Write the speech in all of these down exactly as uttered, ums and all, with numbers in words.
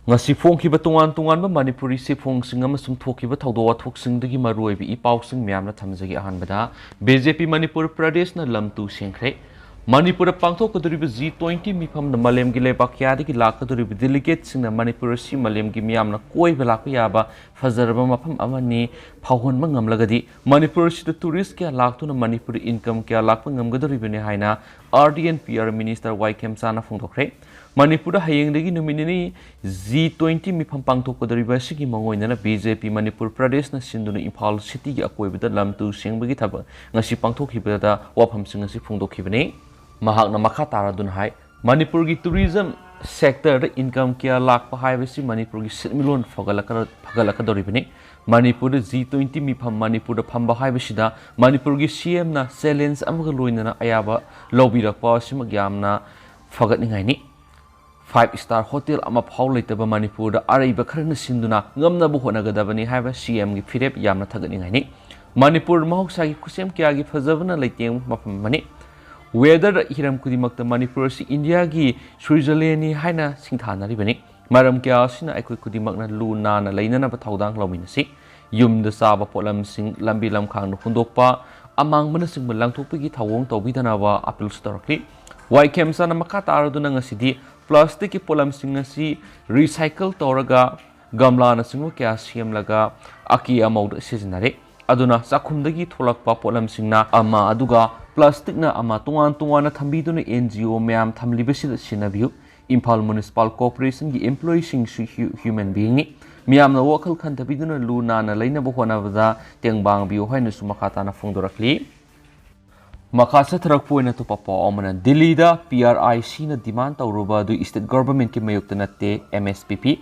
ꯉꯁꯤ ꯐꯣꯡꯈꯤꯕ ꯇꯣꯉꯥꯟ ꯇꯣꯉꯥꯟꯕ ꯃꯅꯤꯄꯨꯔꯤ ꯆꯦꯐꯣꯡꯁꯤꯡ ꯑꯃꯁꯨꯡ ꯊꯣꯛꯈꯤꯕ ꯊꯧꯗꯣꯛ ꯋꯥꯊꯣꯛꯁꯤꯡꯗꯒꯤ ꯃꯔꯨꯑꯣꯏꯕ ꯏ ꯄꯥꯎꯁꯤꯡ ꯃꯌꯥꯝꯅ ꯊꯝꯖꯒꯦ꯫ ꯑꯍꯥꯟꯕꯗ, ꯕꯤ ꯖꯦ ꯄꯤ ꯃꯅꯤꯄꯨꯔ ꯄ꯭ꯔꯗꯦꯁꯅ ꯂꯝ ꯇꯨ ꯁꯦꯡꯈ꯭ꯔꯦ꯫ ꯃꯅꯤꯄꯨꯔꯗ ꯄꯥꯡꯊꯣꯛꯀꯗꯧꯔꯤꯕ ꯖꯤ ꯇ꯭ꯋꯦꯟꯇꯤ ꯃꯤꯐꯝꯗ ꯃꯥꯂꯦꯝꯒꯤ ꯂꯩꯕꯥꯛ ꯀꯌꯥꯗꯒꯤ ꯂꯥꯛꯀꯗꯧꯔꯤꯕ ꯗꯦꯂꯤꯒꯦꯠꯁꯤꯡꯅ ꯃꯅꯤꯄꯨꯔ ꯑꯁꯤ ꯃꯥꯂꯦꯝꯒꯤ ꯃꯤꯌꯥꯝꯅ ꯀꯣꯏꯕ ꯂꯥꯛꯄ ꯌꯥꯕ ꯐꯖꯔꯕ ꯃꯐꯝ ꯑꯃꯅꯤ ꯐꯥꯎꯍꯟꯕ ꯉꯝꯂꯒꯗꯤ, ꯃꯅꯤꯄꯨꯔ ꯑꯁꯤꯗ ꯇꯨꯔꯤꯁ ꯀꯌꯥ ꯂꯥꯛꯇꯨꯅ ꯃꯅꯤꯄꯨꯔꯗ ꯏꯟꯀꯝ ꯀꯌꯥ ꯂꯥꯛꯄ ꯉꯝꯒꯗꯧꯔꯤꯕꯅꯤ ꯍꯥꯏꯅ R D and P R minister ꯋꯥꯏ ꯈꯦꯝꯆꯥꯅ ꯐꯣꯡꯗꯣꯛꯈ꯭ꯔꯦ꯫ ꯃꯅꯤꯄꯨꯔꯗ ꯍꯌꯦꯡꯗꯒꯤ ꯅꯨꯃꯤꯠ ꯅꯤꯅꯤ ꯖꯤ ꯇ꯭ꯋꯦꯟꯇꯤ ꯃꯤꯐꯝ ꯄꯥꯡꯊꯣꯛꯀꯗꯧꯔꯤꯕ ꯑꯁꯤꯒꯤ ꯃꯥꯡꯑꯣꯏꯅꯅ ꯕꯤ ꯖꯦ ꯄꯤ ꯃꯅꯤꯄꯨꯔ ꯄ꯭ꯔꯗꯦꯁꯅ ꯁꯤꯟꯗꯨꯅ ꯏꯝꯐꯥꯜ ꯁꯤꯇꯤꯒꯤ ꯑꯀꯣꯏꯕꯗ ꯂꯝ ꯇꯨ ꯁꯦꯡꯕꯒꯤ ꯊꯕꯛ ꯉꯁꯤ ꯄꯥꯡꯊꯣꯛꯈꯤꯕꯗ ꯋꯥꯐꯝꯁꯤꯡ ꯑꯁꯤ ꯐꯣꯡꯗꯣꯛꯈꯤꯕꯅꯤ꯫ ꯃꯍꯥꯛꯅ ꯃꯈꯥ ꯇꯥꯔꯗꯨꯅ ꯍꯥꯏ, ꯃꯅꯤꯄꯨꯔꯒꯤ ꯇꯨꯔꯤꯖꯝ ꯁꯦꯛꯇꯔꯗ ꯏꯟꯀꯝ ꯀꯌꯥ ꯂꯥꯛꯄ ꯍꯥꯏꯕꯁꯤ ꯃꯅꯤꯄꯨꯔꯒꯤ ꯁꯦꯟꯃꯤꯠꯂꯣꯟ ꯐꯒꯠꯂꯛꯀ-, ꯐꯒꯠꯂꯛꯀꯗꯧꯔꯤꯕꯅꯤ꯫ ꯃꯅꯤꯄꯨꯔꯗ ꯖꯤ ꯇ꯭ꯋꯦꯟꯇꯤ ꯃꯤꯐꯝ ꯃꯅꯤꯄꯨꯔꯗ ꯐꯝꯕ ꯍꯥꯏꯕꯁꯤꯗ ꯃꯅꯤꯄꯨꯔꯒꯤ ꯁꯤ ꯑꯦꯝꯅ ꯆꯦꯂꯦꯟꯖ ꯑꯃꯒ ꯂꯣꯏꯅꯅ ꯑꯌꯥꯕ ꯂꯧꯕꯤꯔꯛꯄ ꯑꯁꯤꯃꯛ ꯌꯥꯝꯅ ꯐꯒꯠꯅꯤꯡꯉꯥꯏꯅꯤ꯫ ꯐꯥꯏꯚ ꯁ꯭ꯇꯥꯔ ꯍꯣꯇꯦꯜ ꯑꯃꯐꯥꯎ ꯂꯩꯇꯕ ꯃꯅꯤꯄꯨꯔꯗ ꯑꯔꯩꯕ ꯈꯔꯅ ꯁꯤꯟꯗꯨꯅ ꯉꯝꯅꯕ ꯍꯣꯠꯅꯒꯗꯕꯅꯤ ꯍꯥꯏꯕ ꯁꯤ ꯑꯦꯝꯒꯤ ꯐꯤꯔꯦꯞ ꯌꯥꯝꯅ ꯊꯥꯒꯠꯅꯤꯡꯉꯥꯏꯅꯤ꯫ ꯃꯅꯤꯄꯨꯔ ꯃꯍꯧꯁꯥꯒꯤ ꯈꯨꯠꯁꯦꯝ ꯀꯌꯥꯒꯤ ꯐꯖꯕꯅ ꯂꯩꯇꯦꯡꯕ ꯃꯐꯝ ꯑꯃꯅꯤ꯫ ꯋꯦꯗꯔ ꯍꯤꯔꯝ ꯈꯨꯗꯤꯡꯃꯛꯇ ꯃꯅꯤꯄꯨꯔ ꯑꯁꯤ ꯏꯟꯗꯤꯌꯥꯒꯤ ꯁ꯭ꯋꯤꯖꯔꯂꯦꯟꯅꯤ ꯍꯥꯏꯅ ꯁꯤꯡꯊꯥꯅꯔꯤꯕꯅꯤ꯫ ꯃꯔꯝ ꯀꯌꯥ ꯑꯁꯤꯅ ꯑꯩꯈꯣꯏ ꯈꯨꯗꯤꯡꯃꯛꯅ ꯂꯨ ꯅꯥꯟꯅ ꯂꯩꯅꯅꯕ ꯊꯧꯗꯥꯡ ꯂꯧꯃꯤꯟꯅꯁꯤ꯫ ꯌꯨꯝꯗ ꯆꯥꯕ ꯄꯣꯠꯂꯝꯁꯤꯡ ꯂꯝꯕꯤ ꯂꯝꯈꯥꯡꯗ ꯍꯨꯟꯗꯣꯛꯄ, ꯑꯃꯥꯡꯕꯅꯆꯤꯡꯕ ꯂꯪꯊꯣꯛꯄꯒꯤ ꯊꯧꯑꯣꯡ ꯇꯧꯕꯤꯗꯅꯕ ꯑꯥꯄꯤꯜꯁꯨ ꯇꯧꯔꯛꯂꯤ꯫ ꯋꯥꯏ ꯈꯦꯝꯆꯥꯅ ꯃꯈꯥ ꯇꯥꯔꯗꯨꯅ ꯉꯁꯤꯗꯤ ꯄ꯭ꯂꯥꯁꯇꯤꯛꯀꯤ ꯄꯣꯠꯂꯝꯁꯤꯡ ꯑꯁꯤ ꯔꯤꯁꯥꯏꯀꯜ ꯇꯧꯔꯒ ꯒꯝꯂꯥꯅꯆꯤꯡꯕ ꯀꯌꯥ ꯁꯦꯝꯂꯒ ꯑꯀꯦ ꯑꯃꯧꯗ ꯁꯤꯖꯤꯟꯅꯔꯦ꯫ ꯑꯗꯨꯅ ꯆꯥꯛꯈꯨꯝꯗꯒꯤ ꯊꯣꯛꯂꯛꯄ ꯄꯣꯠꯂꯝꯁꯤꯡꯅ ꯑꯃ ꯑꯗꯨꯒ ꯄ꯭ꯂꯥꯁꯇꯤꯛꯅ ꯑꯃ ꯇꯣꯉꯥꯟ ꯇꯣꯉꯥꯟꯅ ꯊꯝꯕꯤꯗꯨꯅ ꯑꯦꯟ ꯖꯤ ꯑꯣ ꯃꯌꯥꯝ ꯊꯝꯂꯤꯕꯁꯤꯗ ꯁꯤꯖꯤꯟꯅꯕꯤꯌꯨ꯫ ꯏꯝꯐꯥꯜ ꯃ꯭ꯌꯨꯅꯤꯁꯤꯄꯥꯜ ꯀꯣꯔꯄꯣꯔꯦꯁꯟꯒꯤ ꯏꯝꯄ꯭ꯂꯣꯌꯤꯁꯤꯡꯁꯨ ꯍ꯭ꯌꯨ-, ꯍ꯭ꯌꯨꯃꯦꯟ ꯕꯤꯌꯤꯡꯅꯤ꯫ ꯃꯤꯌꯥꯝꯅ ꯋꯥꯈꯜ ꯈꯟꯊꯕꯤꯗꯨꯅ ꯂꯨ ꯅꯥꯟꯅ ꯂꯩꯅꯕ ꯍꯣꯠꯅꯕꯗ ꯇꯦꯡꯕꯥꯡꯕꯤꯌꯨ ꯍꯥꯏꯅꯁꯨ ꯃꯈꯥ ꯇꯥꯅ ꯐꯣꯡꯗꯣꯔꯛꯂꯤ꯫ ꯃꯈꯥ ꯆꯠꯊꯔꯛꯄ ꯑꯣꯏꯅ ꯑꯇꯣꯞꯄ ꯄꯥꯎ ꯑꯃꯅ, ꯗꯤꯜꯂꯤꯗ ꯄꯤ ꯑꯥꯔ ꯑꯥꯏ ꯁꯤꯅ ꯗꯤꯃꯥꯟ ꯇꯧꯔꯨꯕ ꯑꯗꯨ ꯁ꯭ꯇꯦꯠ ꯒꯚꯔꯟꯃꯦꯟꯠꯀꯤ ꯃꯥꯌꯣꯛꯇ ꯅꯠꯇꯦ, ꯑꯦꯝ ꯑꯦꯁ ꯄꯤ ꯄꯤ꯫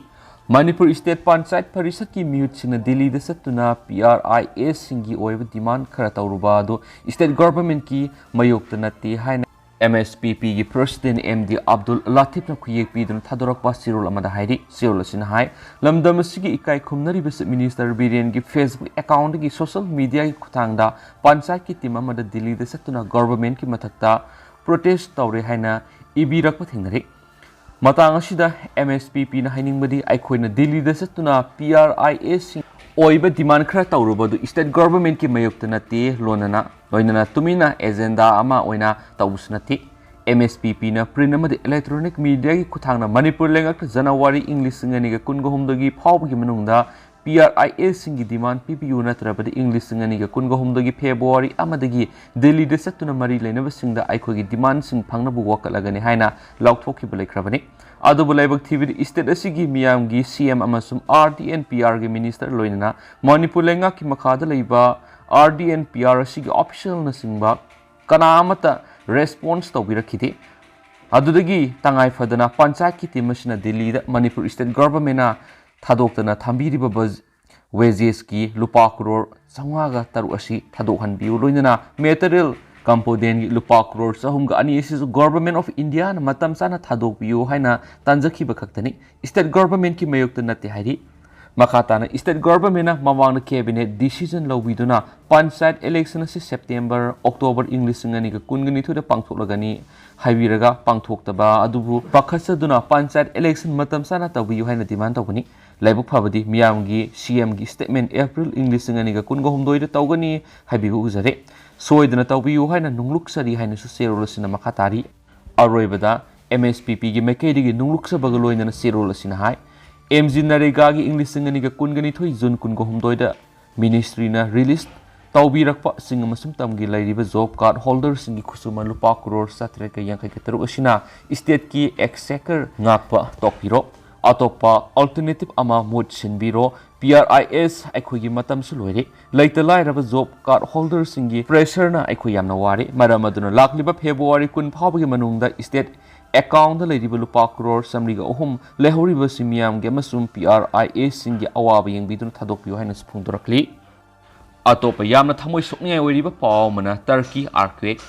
ꯃꯅꯤꯄꯨꯔ ꯁ꯭ꯇꯦꯠ ꯄꯟꯆꯥꯌꯠ ꯄꯔꯤꯁꯠꯀꯤ ꯃꯤꯍꯨꯠꯁꯤꯡꯅ ꯗꯤꯜꯂꯤꯗ ꯆꯠꯇꯨꯅ ꯄꯤ ꯑꯥꯔ ꯑꯥꯏ ꯑꯦꯁꯁꯤꯡꯒꯤ ꯑꯣꯏꯕ ꯗꯤꯃꯥꯟ ꯈꯔ ꯇꯧꯔꯨꯕ ꯑꯗꯨ ꯁ꯭ꯇꯦꯠ ꯒꯚꯔꯟꯃꯦꯟꯠꯀꯤ ꯃꯥꯌꯣꯛꯇ ꯅꯠꯇꯦ ꯍꯥꯏꯅ ꯑꯦꯝ ꯑꯦꯁ ꯄꯤ ꯄꯤꯒꯤ ꯄ꯭ꯔꯁꯤꯗꯦꯟꯠ ꯑꯦꯝ ꯗꯤ ꯑꯕꯗꯨꯜ ꯂꯥꯇꯤꯐꯅ ꯈꯨꯌꯦꯛ ꯄꯤꯗꯨꯅ ꯊꯥꯗꯣꯔꯛꯄ ꯆꯦꯔꯣꯜ ꯑꯃꯗ ꯍꯥꯏꯔꯤ꯫ ꯆꯦꯔꯣꯜ ꯑꯁꯤꯅ ꯍꯥꯏ, ꯂꯝꯗꯝ ꯑꯁꯤꯒꯤ ꯏꯀꯥꯏ ꯈꯨꯝꯅꯔꯤꯕ ꯆꯤꯐ ꯃꯤꯅꯤꯁꯇꯔ ꯕꯤꯔꯦꯟꯒꯤ ꯐꯦꯁꯕꯨꯛ ꯑꯦꯀꯥꯎꯟꯠꯇꯒꯤ ꯁꯣꯁꯤꯌꯦꯜ ꯃꯤꯗꯤꯌꯥꯒꯤ ꯈꯨꯠꯊꯥꯡꯗ ꯄꯟꯆꯥꯌꯠꯀꯤ ꯇꯤꯝ ꯑꯃꯗ ꯗꯤꯜꯂꯤꯗ ꯆꯠꯇꯨꯅ ꯒꯚꯔꯟꯃꯦꯟꯠꯀꯤ ꯃꯊꯛꯇ ꯄ꯭ꯔꯣꯇꯦꯁꯠ ꯇꯧꯔꯦ ꯍꯥꯏꯅ ꯏꯕꯤꯔꯛꯄ ꯊꯦꯡꯅꯔꯤ꯫ ꯃꯇꯥꯡ ꯑꯁꯤꯗ ꯑꯦꯝ ꯑꯦꯁ ꯄꯤ ꯄꯤꯅ ꯍꯥꯏꯅꯤꯡꯕꯗꯤ, ꯑꯩꯈꯣꯏꯅ ꯗꯤꯜꯂꯤꯗ ꯆꯠꯇꯨꯅ ꯄꯤ ꯑꯥꯔ ꯑꯥꯏ ꯑꯦꯁꯁꯤꯡ ꯑꯣꯏꯕ ꯗꯤꯃꯥꯟ ꯈꯔ ꯇꯧꯔꯨꯕ ꯑꯗꯨ ꯁ꯭ꯇꯦꯠ ꯒꯣꯚꯔꯟꯃꯦꯟꯠꯀꯤ ꯃꯥꯌꯣꯛꯇ ꯅꯠꯇꯦ, ꯂꯣꯏꯅꯅ ꯂꯣꯏꯅꯅ ꯇꯨꯃꯤꯟꯅ ꯑꯦꯖꯦꯟꯗꯥ ꯑꯃ ꯑꯣꯏꯅ ꯇꯧꯕꯁꯨ ꯅꯠꯇꯦ꯫ ꯑꯦꯝ ꯑꯦꯁ ꯄꯤ ꯄꯤꯅ ꯄ꯭ꯔꯤꯟꯠ ꯑꯃꯗꯤ ꯏꯂꯦꯛꯇ꯭ꯔꯣꯅꯤꯛ ꯃꯤꯗꯤꯌꯥꯒꯤ ꯈꯨꯠꯊꯥꯡꯅ ꯃꯅꯤꯄꯨꯔ ꯂꯩꯉꯥꯛꯇ ꯖꯅꯋꯥꯔꯤ ꯏꯪ ꯂꯤꯁꯤꯡ ꯑꯅꯤꯒ ꯀꯨꯟꯒ ꯍꯨꯝꯗꯣꯏꯒꯤ ꯐꯥꯎꯕꯒꯤ ꯃꯅꯨꯡꯗ ꯄꯤ ꯑꯥꯔ ꯑꯥꯏ ꯑꯦꯁꯁꯤꯡꯒꯤ ꯗꯤꯃꯥꯟ ꯄꯤꯕꯤꯌꯨ, ꯅꯠꯇ꯭ꯔꯕꯗꯤ ꯏꯪ ꯂꯤꯁꯤꯡ ꯑꯅꯤꯒ ꯀꯨꯟꯒ ꯍꯨꯝꯗꯣꯏꯒꯤ ꯐꯦꯕ꯭ꯔꯨꯋꯥꯔꯤ ꯑꯃꯗꯒꯤ ꯗꯤꯜꯂꯤꯗ ꯆꯠꯇꯨꯅ ꯃꯔꯤ ꯂꯩꯅꯕꯁꯤꯡꯗ ꯑꯩꯈꯣꯏꯒꯤ ꯗꯤꯃꯥꯟꯁꯤꯡ ꯐꯪꯅꯕ ꯋꯥꯀꯠꯂꯒꯅꯤ ꯍꯥꯏꯅ ꯂꯥꯎꯊꯣꯛꯈꯤꯕ ꯂꯩꯈ꯭ꯔꯕꯅꯤ꯫ ꯑꯗꯨꯕꯨ ꯂꯥꯏꯕꯛ ꯊꯤꯕꯗꯤ, ꯁ꯭ꯇꯦꯠ ꯑꯁꯤꯒꯤ ꯃꯤꯌꯥꯝꯒꯤ ꯁꯤ ꯑꯦꯝ ꯑꯃꯁꯨꯡ ꯑꯥꯔ ꯗꯤ ꯑꯦꯟ ꯄꯤ ꯑꯥꯔꯒꯤ ꯃꯤꯅꯤꯁꯇꯔ, ꯂꯣꯏꯅꯅ ꯃꯅꯤꯄꯨꯔ ꯂꯩꯉꯥꯛꯀꯤ ꯃꯈꯥꯗ ꯂꯩꯕ R D and P R ꯑꯁꯤꯒꯤ ꯑꯣꯐꯤꯁꯤꯌꯦꯜꯅꯆꯤꯡꯕ ꯀꯅꯥ ꯑꯃꯠꯇ ꯔꯦꯁꯄꯣꯟꯁ ꯇꯧꯕꯤꯔꯛꯈꯤꯗꯦ꯫ ꯑꯗꯨꯗꯒꯤ ꯇꯉꯥꯏ ꯐꯗꯅ ꯄꯟꯆꯥꯌꯠꯀꯤ ꯇꯤꯝ ꯑꯁꯤꯅ ꯗꯤꯜꯂꯤꯗ ꯃꯅꯤꯄꯨꯔ ꯁ꯭ꯇꯦꯠ ꯒꯣꯚꯔꯟꯃꯦꯟꯠꯅ ꯊꯥꯗꯣꯛꯇꯅ ꯊꯝꯕꯤꯔꯤꯕ ꯕꯖ-, ꯋꯦꯖꯦꯁꯀꯤ ꯂꯨꯄꯥ ꯀ꯭ꯔꯣꯔ ꯆꯥꯝꯃꯉꯥꯒ ꯇꯔꯨꯛ ꯑꯁꯤ ꯊꯥꯗꯣꯛꯍꯟꯕꯤꯌꯨ, ꯂꯣꯏꯅꯅ ꯃꯦꯇꯔꯤꯌꯦꯜ ꯀꯝꯄꯣꯅꯦꯟꯒꯤ ꯂꯨꯄꯥ ꯀ꯭ꯔꯣꯔ ꯆꯍꯨꯝꯒ ꯑꯅꯤ ꯑꯁꯤꯁꯨ ꯒꯣꯚꯔꯟꯃꯦꯟꯠ ꯑꯣꯐ ꯏꯟꯗꯤꯌꯥꯅ ꯃꯇꯝ ꯆꯥꯅ ꯊꯥꯗꯣꯛꯄꯤꯌꯨ ꯍꯥꯏꯅ ꯇꯥꯟꯖꯈꯤꯕ ꯈꯛꯇꯅꯤ, ꯁ꯭ꯇꯦꯠ ꯒꯣꯚꯔꯟꯃꯦꯟꯠꯀꯤ ꯃꯥꯌꯣꯛꯇ ꯅꯠꯇꯦ ꯍꯥꯏꯔꯤ꯫ ꯃꯈꯥ ꯇꯥꯅ, ꯁ꯭ꯇꯦꯠ ꯒꯣꯚꯔꯟꯃꯦꯟꯠꯅ ꯃꯃꯥꯡꯗ ꯀꯦꯕꯤꯅꯦꯠ ꯗꯤꯁꯤꯖꯟ ꯂꯧꯕꯤꯗꯨꯅ ꯄꯟꯆꯥꯌꯠ ꯏꯂꯦꯛꯁꯟ ꯑꯁꯤ ꯁꯦꯞꯇꯦꯝꯕꯔ, ꯑꯣꯛꯇꯣꯕꯔ ꯏꯪ ꯂꯤꯁꯤꯡ ꯑꯅꯤꯒ ꯀꯨꯟꯒ ꯅꯤꯊꯣꯏꯗ ꯄꯥꯡꯊꯣꯛꯂꯒꯅꯤ ꯍꯥꯏꯕꯤꯔꯒ ꯄꯥꯡꯊꯣꯛꯇꯕ ꯑꯗꯨꯕꯨ ꯄꯥꯈꯠꯆꯗꯨꯅ ꯄꯟꯆꯥꯌꯠ ꯏꯂꯦꯛꯁꯟ ꯃꯇꯝ ꯆꯥꯅ ꯇꯧꯕꯤꯌꯨ ꯍꯥꯏꯅ ꯗꯤꯃꯥꯟ ꯇꯧꯒꯅꯤ꯫ ꯂꯥꯏꯕꯛ ꯐꯕꯗꯤ, ꯃꯤꯌꯥꯝꯒꯤ ꯁꯤ ꯑꯦꯝꯒꯤ ꯁ꯭ꯇꯦꯠꯃꯦꯟꯠ ꯑꯦꯄ꯭ꯔꯤꯜ ꯏꯪ ꯂꯤꯁꯤꯡ ꯑꯅꯤꯒ ꯀꯨꯟꯒ ꯍꯨꯝꯗꯣꯏꯗ ꯇꯧꯒꯅꯤ ꯍꯥꯏꯕꯤꯕ ꯎꯖꯔꯦ꯫ ꯁꯣꯏꯗꯅ ꯇꯧꯕꯤꯌꯨ ꯍꯥꯏꯅ ꯅꯣꯡꯂꯨꯛꯆꯔꯤ ꯍꯥꯏꯅꯁꯨ ꯆꯦꯔꯣꯜ ꯑꯁꯤꯅ ꯃꯈꯥ ꯇꯥꯔꯤ꯫ ꯑꯔꯣꯏꯕꯗ, ꯑꯦꯝ ꯑꯦꯁ ꯄꯤ ꯄꯤꯒꯤ ꯃꯥꯏꯀꯩꯗꯒꯤ ꯅꯣꯡꯂꯨꯛꯆꯕꯒ ꯂꯣꯏꯅꯅ ꯆꯦꯔꯣꯜ ꯑꯁꯤꯅ ꯍꯥꯏ, ꯑꯦꯝ ꯖꯤ ꯅꯔꯦꯒꯥꯒꯤ ꯏꯪ ꯂꯤꯁꯤꯡ ꯑꯅꯤꯒ ꯀꯨꯟꯒ ꯅꯤꯊꯣꯏ ꯖꯨꯟ ꯀꯨꯟꯒ ꯍꯨꯝꯗꯣꯏꯗ ꯃꯤꯅꯤꯁꯇ꯭ꯔꯤꯅ ꯔꯤꯂꯤꯖ ꯇꯧꯕꯤꯔꯛꯄ ꯆꯤꯡ ꯑꯃꯁꯨꯡ ꯇꯝꯒꯤ ꯂꯩꯔꯤꯕ ꯖꯣꯕ ꯀꯥꯔꯗ ꯍꯣꯜꯗꯔꯁꯤꯡꯒꯤ ꯈꯨꯠꯁꯨꯃꯟ ꯂꯨꯄꯥ ꯀ꯭ꯔꯣꯔ ꯆꯥꯇ꯭ꯔꯦꯠꯀ ꯌꯥꯡꯈꯩꯒ ꯇꯔꯨꯛ ꯑꯁꯤꯅ ꯁ꯭ꯇꯦꯠꯀꯤ ꯑꯦꯛꯁꯆꯦꯀꯔ ꯉꯥꯛꯄ ꯇꯣꯛꯄꯤꯔꯣ꯫ ꯑꯇꯣꯞꯄ ꯑꯜꯇꯔꯅꯦꯇꯤꯚ ꯑꯃ ꯃꯍꯨꯠ ꯁꯤꯟꯕꯤꯔꯣ꯫ ꯄꯤ ꯑꯥꯔ ꯑꯥꯏ ꯑꯦꯁ, ꯑꯩꯈꯣꯏꯒꯤ ꯃꯇꯝꯁꯨ ꯂꯣꯏꯔꯦ꯫ ꯂꯩꯇ ꯂꯥꯏꯔꯕ ꯖꯣꯕ ꯀꯥꯔꯗ ꯍꯣꯜꯗꯔꯁꯤꯡꯒꯤ ꯄ꯭ꯔꯦꯁꯔꯅ ꯑꯩꯈꯣꯏ ꯌꯥꯝꯅ ꯋꯥꯔꯦ꯫ ꯃꯔꯝ ꯑꯗꯨꯅ ꯂꯥꯛꯂꯤꯕ ꯐꯦꯕ꯭ꯔꯨꯋꯥꯔꯤ ꯀꯨꯟ ꯐꯥꯎꯕꯒꯤ ꯃꯅꯨꯡꯗ ꯁ꯭ꯇꯦꯠ ꯑꯦꯀꯥꯎꯟꯗ ꯂꯩꯔꯤꯕ ꯂꯨꯄꯥ ꯀ꯭ꯔꯣꯔ ꯆꯥꯃꯔꯤꯒ ꯑꯍꯨꯝ ꯂꯩꯍꯧꯔꯤꯕꯁꯤ ꯃꯤꯌꯥꯝꯒꯤ ꯑꯃꯁꯨꯡ ꯄꯤ ꯑꯥꯔ ꯑꯥꯏ ꯑꯦꯁꯁꯤꯡꯒꯤ ꯑꯋꯥꯕ ꯌꯦꯡꯕꯤꯗꯨꯅ ꯊꯥꯗꯣꯛꯄꯤꯌꯨ ꯍꯥꯏꯅꯁꯨ ꯐꯣꯡꯗꯣꯔꯛꯂꯤ꯫ ꯑꯇꯣꯞꯄ ꯌꯥꯝꯅ ꯊꯃꯣꯏ ꯁꯣꯛꯅꯤꯡꯉꯥꯏ ꯑꯣꯏꯔꯤꯕ ꯄꯥꯎ ꯑꯃꯅ, ꯇꯔꯀꯤ ꯑꯥꯔꯀ꯭ꯋꯦꯛ꯫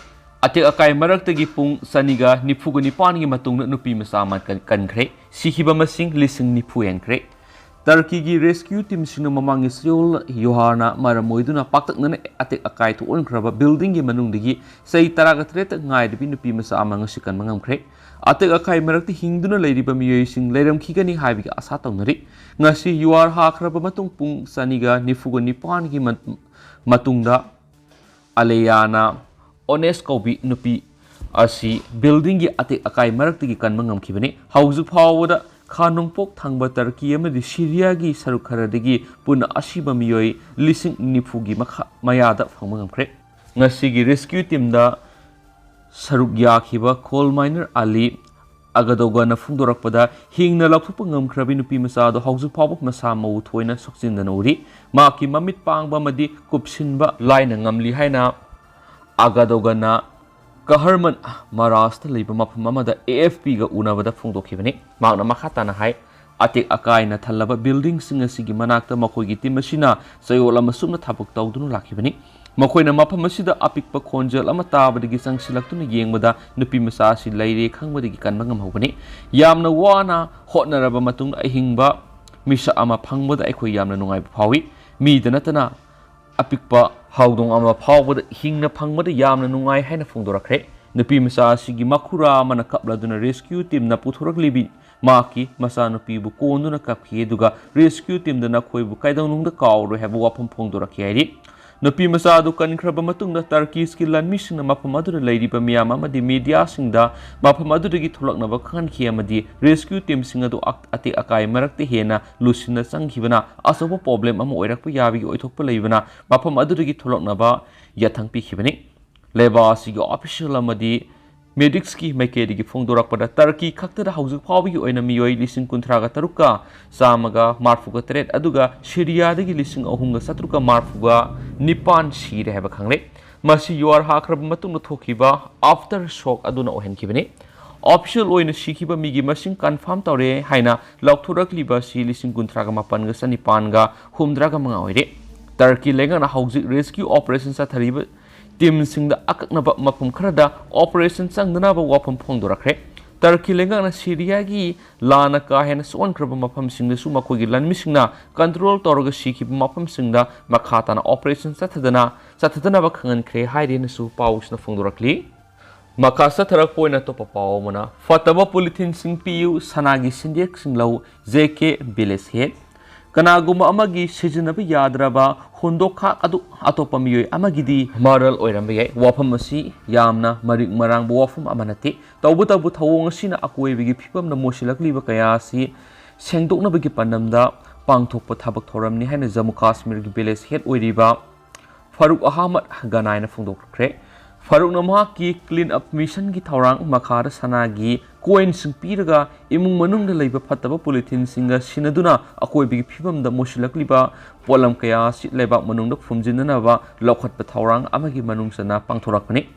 ꯑꯇꯦꯛ ꯑꯀꯥꯏ ꯃꯔꯛꯇꯒꯤ ꯄꯨꯡ ꯆꯅꯤꯒ ꯅꯤꯐꯨꯒ ꯅꯤꯄꯥꯟꯒꯤ ꯃꯇꯨꯡꯗ ꯅꯨꯄꯤ ꯃꯆꯥ ꯑꯃ ꯀꯟ-, ꯀꯟꯈ꯭ꯔꯦ꯫ ꯁꯤꯈꯤꯕ ꯃꯁꯤꯡ ꯂꯤꯁꯤꯡ ꯅꯤꯐꯨ ꯍꯦꯟꯈ꯭ꯔꯦ꯫ ꯇꯔꯀꯤꯒꯤ ꯔꯦꯁꯀ꯭ꯌꯨ ꯇꯤꯝꯁꯤꯡꯅ ꯃꯃꯥꯡꯒꯤ ꯆꯌꯣꯜ ꯌꯣꯍꯥꯔꯅ ꯃꯔꯝ ꯑꯣꯏꯗꯨꯅ ꯄꯥꯛꯇꯛꯅꯅ ꯑꯇꯦꯛ ꯑꯀꯥꯏ ꯊꯣꯛꯍꯟꯈ꯭ꯔꯕ ꯕꯤꯜꯗꯤꯡꯒꯤ ꯃꯅꯨꯡꯗꯒꯤ ꯆꯍꯤ ꯇꯔꯥꯒ ꯇꯔꯦꯠꯇ ꯉꯥꯏꯔꯕꯤ ꯅꯨꯄꯤ ꯃꯆꯥ ꯑꯃ ꯉꯁꯤ ꯀꯟꯕ ꯉꯝꯈ꯭ꯔꯦ꯫ ꯑꯇꯦꯛ ꯑꯀꯥꯏ ꯃꯔꯛꯇ ꯍꯤꯡꯗꯨꯅ ꯂꯩꯔꯤꯕ ꯃꯤꯑꯣꯏꯁꯤꯡ ꯂꯩꯔꯝꯈꯤꯒꯅꯤ ꯍꯥꯏꯕꯒꯤ ꯑꯥꯁꯥ ꯇꯧꯅꯔꯤ꯫ ꯉꯁꯤ ꯌꯨꯍꯥꯔ ꯍꯥꯈ꯭ꯔꯕ ꯃꯇꯨꯡ ꯄꯨꯡ ꯆꯅꯤꯒ ꯅꯤꯐꯨꯒ ꯅꯤꯄꯥꯟꯒꯤ ꯃ-, ꯃꯇꯨꯡꯗ ꯑꯂꯦꯌꯥꯅ ꯑꯣꯅꯦꯁ ꯀꯧꯕꯤ ꯅꯨꯄꯤ ꯑꯁꯤ buildingꯒꯤ ꯑꯇꯦꯛ ꯑꯀꯥꯏ ꯃꯔꯛꯇꯒꯤ ꯀꯟꯕ ꯉꯝꯈꯤꯕꯅꯤ꯫ ꯍꯧꯖꯤꯛ ꯐꯥꯎꯕꯗ ꯈꯥ ꯅꯣꯡꯄꯣꯛ ꯊꯪꯕ ꯇꯔꯀꯤ ꯑꯃꯗꯤ ꯁꯤꯔꯤꯌꯥꯒꯤ ꯁꯔꯨꯛ ꯈꯔꯗꯒꯤ ꯄꯨꯟꯅ ꯑꯁꯤꯕ ꯃꯤꯑꯣꯏ ꯂꯤꯁꯤꯡ ꯅꯤꯐꯨꯒꯤ ꯃꯈꯥ, ꯃꯌꯥꯗ ꯐꯪꯕ ꯉꯝꯈ꯭ꯔꯦ꯫ ꯉꯁꯤꯒꯤ rescue teamꯗ ꯁꯔꯨꯛ ꯌꯥꯈꯤꯕ coal miner ꯑꯂꯤ ꯑꯒꯗꯣꯒꯅ ꯐꯣꯡꯗꯣꯔꯛꯄꯗ, ꯍꯤꯡꯅ ꯂꯧꯊꯣꯛꯄ ꯉꯝꯈ꯭ꯔꯕꯤ ꯅꯨꯄꯤ ꯃꯆꯥ ꯑꯗꯨ ꯍꯧꯖꯤꯛ ꯐꯥꯎꯕ ꯃꯁꯥ ꯃꯎ ꯊꯣꯏꯅ ꯁꯣꯛꯆꯤꯟꯗꯅ ꯎꯔꯤ꯫ ꯃꯍꯥꯛꯀꯤ ꯃꯃꯤꯠ ꯄꯥꯡꯕ ꯑꯃꯗꯤ ꯀꯨꯞꯁꯤꯟꯕ ꯂꯥꯏꯅ ꯉꯝꯂꯤ ꯍꯥꯏꯅ ꯑꯒꯗꯣꯒꯅ ꯀꯍꯔꯃꯟ ꯃꯔꯥꯖꯇ ꯂꯩꯕ ꯃꯐꯝ ꯑꯃꯗ AFPꯒ ꯎꯅꯕꯗ ꯐꯣꯡꯗꯣꯛꯈꯤꯕꯅꯤ꯫ ꯃꯍꯥꯛꯅ ꯃꯈꯥ ꯇꯥꯅ ꯍꯥꯏ, "ꯑꯇꯦꯛ ꯑꯀꯥꯏꯅ ꯊꯜꯂꯕ buildingꯁꯤꯡ ꯑꯁꯤꯒꯤ ꯃꯅꯥꯛꯇ ꯃꯈꯣꯏꯒꯤ team ꯑꯁꯤꯅ ꯆꯌꯣꯜ ꯑꯃ ꯆꯨꯞꯅ ꯊꯕꯛ ꯇꯧꯗꯨꯅ ꯂꯥꯛꯈꯤꯕꯅꯤ꯫ ꯃꯈꯣꯏꯅ ꯃꯐꯝ ꯑꯁꯤꯗ ꯑꯄꯤꯛꯄ ꯈꯣꯟꯖꯦꯜ ꯑꯃ ꯇꯥꯕꯗꯒꯤ ꯆꯪꯁꯤꯜꯂꯛꯇꯨꯅ ꯌꯦꯡꯕꯗ ꯅꯨꯄꯤ ꯃꯆꯥ ꯑꯁꯤ ꯂꯩꯔꯦ ꯈꯪꯕꯗꯒꯤ ꯀꯟꯕ ꯉꯝꯍꯧꯕꯅꯤ꯫ ꯌꯥꯝꯅ ꯋꯥꯅ ꯍꯣꯠꯅꯔꯕ ꯃꯇꯨꯡꯗ ꯑꯍꯤꯡꯕ ꯃꯤꯁꯛ ꯑꯃ ꯐꯪꯕꯗ ꯑꯩꯈꯣꯏ ꯌꯥꯝꯅ ꯅꯨꯡꯉꯥꯏꯕ ꯐꯥꯎꯏ꯫ ꯃꯤꯗ ꯅꯠꯇꯅ ꯑꯄꯤꯛꯄ ꯍꯧꯗꯣꯡ ꯑꯃ ꯐꯥꯎꯕꯗ ꯍꯤꯡꯅ ꯐꯪꯕꯗ ꯌꯥꯝꯅ ꯅꯨꯡꯉꯥꯏ" ꯍꯥꯏꯅ ꯐꯣꯡꯗꯣꯔꯛꯈ꯭ꯔꯦ꯫ ꯅꯨꯄꯤ ꯃꯆꯥ ꯑꯁꯤꯒꯤ ꯃꯈꯨꯔꯥ ꯑꯃꯅ ꯀꯞꯂꯗꯨꯅ rescue teamꯅ ꯄꯨꯊꯣꯔꯛꯂꯤꯕꯤ ꯃꯍꯥꯛꯀꯤ ꯃꯆꯥꯅꯨꯄꯤꯕꯨ ꯀꯣꯟꯗꯨꯅ ꯀꯞꯈꯤ, ꯑꯗꯨꯒ rescue teamꯗ "ꯅꯈꯣꯏꯕꯨ ꯀꯩꯗꯧꯅꯨꯡꯗ ꯀꯥꯎꯔꯣꯏ" ꯍꯥꯏꯕ ꯋꯥꯐꯝ ꯐꯣꯡꯗꯣꯔꯛꯈꯤ ꯍꯥꯏꯔꯤ꯫ ꯅꯨꯄꯤ ꯃꯆꯥ ꯑꯗꯨ ꯀꯟꯈ꯭ꯔꯕ ꯃꯇꯨꯡꯗ ꯇꯔꯀꯤꯁꯀꯤ ꯂꯥꯟꯃꯤꯁꯤꯡꯅ ꯃꯐꯝ ꯑꯗꯨꯗ ꯂꯩꯔꯤꯕ ꯃꯤꯌꯥꯝ ꯑꯃꯗꯤ mediaꯁꯤꯡꯗ ꯃꯐꯝ ꯑꯗꯨꯗꯒꯤ ꯊꯣꯛꯂꯛꯅꯕ ꯈꯪꯍꯟꯈꯤ ꯑꯃꯗꯤ rescue teamꯁꯤꯡ ꯑꯗꯨ ꯑꯛ-, ꯑꯇꯦꯛ ꯑꯀꯥꯏ ꯃꯔꯛꯇ ꯍꯦꯟꯅ ꯂꯨꯁꯤꯟꯅ ꯆꯪꯈꯤꯕꯅ ꯑꯆꯧꯕ problem ꯑꯃ ꯑꯣꯏꯔꯛꯄ ꯌꯥꯕꯒꯤ ꯑꯣꯏꯊꯣꯛꯄ ꯂꯩꯕꯅ ꯃꯐꯝ ꯑꯗꯨꯗꯒꯤ ꯊꯣꯛꯂꯛꯅꯕ ꯌꯥꯊꯪ ꯄꯤꯈꯤꯕꯅꯤ꯫ ꯂꯩꯕꯥꯛ ꯑꯁꯤꯒꯤ official ꯑꯃꯗꯤ medicsꯀꯤ ꯃꯥꯏꯀꯩꯗꯒꯤ ꯐꯣꯡꯗꯣꯔꯛꯄꯗ, ꯇꯔꯀꯤ ꯈꯛꯇꯗ ꯍꯧꯖꯤꯛ ꯐꯥꯎꯕꯒꯤ ꯑꯣꯏꯅ ꯃꯤꯑꯣꯏ ꯂꯤꯁꯤꯡ ꯀꯨꯟꯊ꯭ꯔꯥꯒ ꯇꯔꯨꯛꯀ ꯆꯥꯝꯃꯒ ꯃꯔꯤꯐꯨꯒ ꯇꯔꯦꯠ ꯑꯗꯨꯒ ꯁꯤꯔꯤꯌꯥꯗꯒꯤ ꯂꯤꯁꯤꯡ ꯑꯍꯨꯝꯒ ꯆꯥꯇ꯭ꯔꯨꯛꯀ ꯃꯔꯤꯐꯨꯒ ꯅꯤꯄꯥꯟ ꯁꯤꯔꯦ ꯍꯥꯏꯕ ꯈꯪꯂꯦ꯫ ꯃꯁꯤ ꯌꯨꯍꯥꯔ ꯍꯥꯈ꯭ꯔꯕ ꯃꯇꯨꯡꯗ ꯊꯣꯛꯈꯤꯕ after shock ꯑꯗꯨꯅ ꯑꯣꯏꯍꯟꯈꯤꯕꯅꯤ꯫ Official ꯑꯣꯏꯅ ꯁꯤꯈꯤꯕ ꯃꯤꯒꯤ ꯃꯁꯤꯡ confirm ꯇꯧꯔꯦ ꯍꯥꯏꯅ ꯂꯥꯎꯊꯣꯔꯛꯂꯤꯕ ꯑꯁꯤ ꯂꯤꯁꯤꯡ ꯀꯨꯟꯊ꯭ꯔꯥꯒ ꯃꯥꯄꯟꯒ ꯆꯅꯤꯄꯥꯟꯒ ꯍꯨꯝꯗ꯭ꯔꯥꯒ ꯃꯉꯥ ꯑꯣꯏꯔꯦ꯫ ꯇꯔꯀꯤ ꯂꯩꯉꯥꯛꯅ ꯍꯧꯖꯤꯛ rescue operation ꯆꯠꯊꯔꯤꯕ teamꯁꯤꯡꯗ ꯑꯀꯛꯅꯕ ꯃꯐꯝ ꯈꯔꯗ operation ꯆꯪꯗꯅꯕ ꯋꯥꯐꯝ ꯐꯣꯡꯗꯣꯔꯛꯈ꯭ꯔꯦ꯫ ꯇꯔꯀꯤ ꯂꯩꯉꯥꯛꯅ ꯁꯤꯔꯤꯌꯥꯒꯤ ꯂꯥꯟꯅ ꯀꯥ ꯍꯦꯟꯅ ꯁꯣꯛꯍꯟꯈ꯭ꯔꯕ ꯃꯐꯝꯁꯤꯡꯗꯁꯨ ꯃꯈꯣꯏꯒꯤ ꯂꯥꯟꯃꯤꯁꯤꯡꯅ control ꯇꯧꯔꯒ ꯁꯤꯈꯤꯕ ꯃꯐꯝꯁꯤꯡꯗ ꯃꯈꯥ ꯇꯥꯅ operation ꯆꯠꯊꯗꯅ, ꯆꯠꯊꯗꯅꯕ ꯈꯪꯍꯟꯈ꯭ꯔꯦ ꯍꯥꯏꯔꯦꯅꯁꯨ ꯄꯥꯎꯁꯤꯅ ꯐꯣꯡꯗꯣꯔꯛꯂꯤ꯫ ꯃꯈꯥ ꯆꯠꯊꯔꯛꯄ ꯑꯣꯏꯅ ꯑꯇꯣꯞꯄ ꯄꯥꯎ ꯑꯃꯅ, ꯐꯠꯇꯕ ꯄꯣꯂꯤꯊꯤꯟꯁꯤꯡ ꯄꯤꯌꯨ, ꯁꯅꯥꯒꯤ ꯁꯤꯟꯗꯦꯛꯁꯤꯡ ꯂꯧ, ꯖꯦ ꯀꯦ ꯚꯤꯂꯦꯖ ꯍꯦꯗ꯫ ꯀꯅꯥꯒꯨꯝꯕ ꯑꯃꯒꯤ ꯁꯤꯖꯤꯟꯅꯕ ꯌꯥꯗ꯭ꯔꯕ ꯍꯨꯟꯗꯣꯛ ꯈꯥꯛ ꯑꯗꯨ ꯑꯇꯣꯞꯄ ꯃꯤꯑꯣꯏ ꯑꯃꯒꯤꯗꯤ ꯃꯔꯜ ꯑꯣꯏꯔꯝꯕ ꯌꯥꯏ꯫ ꯋꯥꯐꯝ ꯑꯁꯤ ꯌꯥꯝꯅ ꯃꯔꯤꯛ ꯃꯔꯥꯡꯕ ꯋꯥꯐꯝ ꯑꯃ ꯅꯠꯇꯦ꯫ ꯇꯧꯕꯇꯕꯨ ꯊꯧꯑꯣꯡ ꯑꯁꯤꯅ ꯑꯀꯣꯏꯕꯒꯤ ꯐꯤꯕꯝꯗ ꯃꯣꯠꯁꯤꯜꯂꯛꯂꯤꯕ ꯀꯌꯥ ꯑꯁꯤ ꯁꯦꯡꯗꯣꯛꯅꯕꯒꯤ ꯄꯥꯟꯗꯝꯗ ꯄꯥꯡꯊꯣꯛꯄ ꯊꯕꯛ ꯊꯧꯔꯝꯅꯤ ꯍꯥꯏꯅ ꯖꯝꯃꯨ ꯀꯥꯁꯃꯤꯔꯒꯤ ꯚꯤꯂꯦꯖ ꯍꯦꯗ ꯑꯣꯏꯔꯤꯕ ꯐꯥꯔꯨꯛ ꯑꯍꯃꯗ ꯒꯅꯥꯏꯅ ꯐꯣꯡꯗꯣꯛꯈ꯭ꯔꯦ꯫ ꯐꯥꯔꯨꯛꯅ ꯃꯍꯥꯛꯀꯤ ꯀ꯭ꯂꯤꯟ ꯑꯞ ꯃꯤꯁꯟꯒꯤ ꯊꯧꯔꯥꯡ ꯃꯈꯥꯗ ꯁꯅꯥꯒꯤ ꯀꯣꯏꯟꯁꯤꯡ ꯄꯤꯔꯒ ꯏꯃꯨꯡ ꯃꯅꯨꯡꯗ ꯂꯩꯕ ꯐꯠꯇꯕ ꯄꯣꯂꯤꯊꯤꯟꯁꯤꯡꯒ ꯁꯤꯟꯅꯗꯨꯅ ꯑꯀꯣꯏꯕꯒꯤ ꯐꯤꯕꯝꯗ ꯃꯣꯠꯁꯤꯜꯂꯛꯂꯤꯕ ꯄꯣꯠꯂꯝ ꯀꯌꯥ ꯑꯁꯤ ꯂꯩꯕꯥꯛ ꯃꯅꯨꯡꯗ ꯐꯨꯝꯖꯤꯟꯅꯅꯕ ꯂꯧꯈꯠꯄ ꯊꯧꯔꯥꯡ ꯑꯃꯒꯤ ꯃꯅꯨꯡ ꯆꯟꯅ ꯄꯥꯡꯊꯣꯔꯛꯄꯅꯤ꯫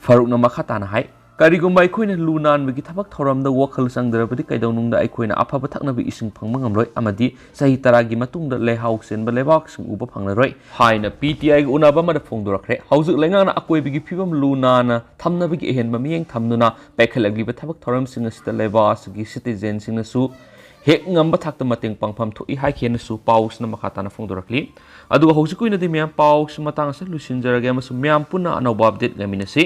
ꯐꯥꯔꯨꯛꯅ ꯃꯈꯥ ꯇꯥꯅ ꯍꯥꯏ, ꯀꯔꯤꯒꯨꯝꯕ ꯑꯩꯈꯣꯏꯅ ꯂꯨ ꯅꯥꯟꯕꯒꯤ ꯊꯕꯛ ꯊꯧꯔꯝꯗ ꯋꯥꯈꯜ ꯆꯪꯗ꯭ꯔꯕꯗꯤ ꯀꯩꯗꯧꯅꯨꯡꯗ ꯑꯩꯈꯣꯏꯅ ꯑꯐꯕ ꯊꯛꯅꯕ ꯏꯁꯤꯡ ꯐꯪꯕ ꯉꯝꯂꯣꯏ ꯑꯃꯗꯤ ꯆꯍꯤ ꯇꯔꯥꯒꯤ ꯃꯇꯨꯡꯗ ꯂꯩꯍꯥꯎ ꯆꯦꯟꯕ ꯂꯩꯕꯥꯛꯁꯤꯡ ꯎꯕ ꯐꯪꯂꯔꯣꯏ ꯍꯥꯏꯅ ꯄꯤ ꯇꯤ ꯑꯥꯏꯒ ꯎꯅꯕ ꯑꯃꯗ ꯐꯣꯡꯗꯣꯔꯛꯈ꯭ꯔꯦ꯫ ꯍꯧꯖꯤꯛ ꯂꯩꯉꯥꯛꯅ ꯑꯀꯣꯏꯕꯒꯤ ꯐꯤꯕꯝ ꯂꯨ ꯅꯥꯟꯅ ꯊꯝꯅꯕꯒꯤ ꯑꯍꯦꯟꯕ ꯃꯤꯠꯌꯦꯡ ꯊꯝꯗꯨꯅ ꯄꯥꯏꯈꯠꯂꯛꯂꯤꯕ ꯊꯕꯛ ꯊꯧꯔꯝꯁꯤꯡ ꯑꯁꯤꯗ ꯂꯩꯕꯥꯛ ꯑꯁꯤꯒꯤ ꯁꯤꯇꯤꯖꯦꯟꯁꯤꯡꯅꯁꯨ ꯍꯦꯛ ꯉꯝꯕ ꯊꯥꯛꯇ ꯃꯇꯦꯡ ꯄꯥꯡꯐꯝ ꯊꯣꯛꯏ ꯍꯥꯏꯈꯤꯅꯁꯨ ꯄꯥꯎꯁꯤꯅ ꯃꯈꯥ ꯇꯥꯅ ꯐꯣꯡꯗꯣꯔꯛꯂꯤ꯫ ꯑꯗꯨꯒ ꯍꯧꯖꯤꯛꯀꯤ ꯑꯣꯏꯅꯗꯤ ꯃꯌꯥꯝ ꯄꯥꯎꯁꯤ ꯃꯇꯥꯡ ꯑꯁꯤꯗ ꯂꯣꯏꯁꯤꯟꯖꯔꯒꯦ ꯑꯃꯁꯨꯡ ꯃꯌꯥꯝ ꯄꯨꯟꯅ ꯑꯅꯧꯕ ꯑꯞꯗꯦꯠ ꯉꯥꯏꯃꯤꯟꯅꯁꯤ꯫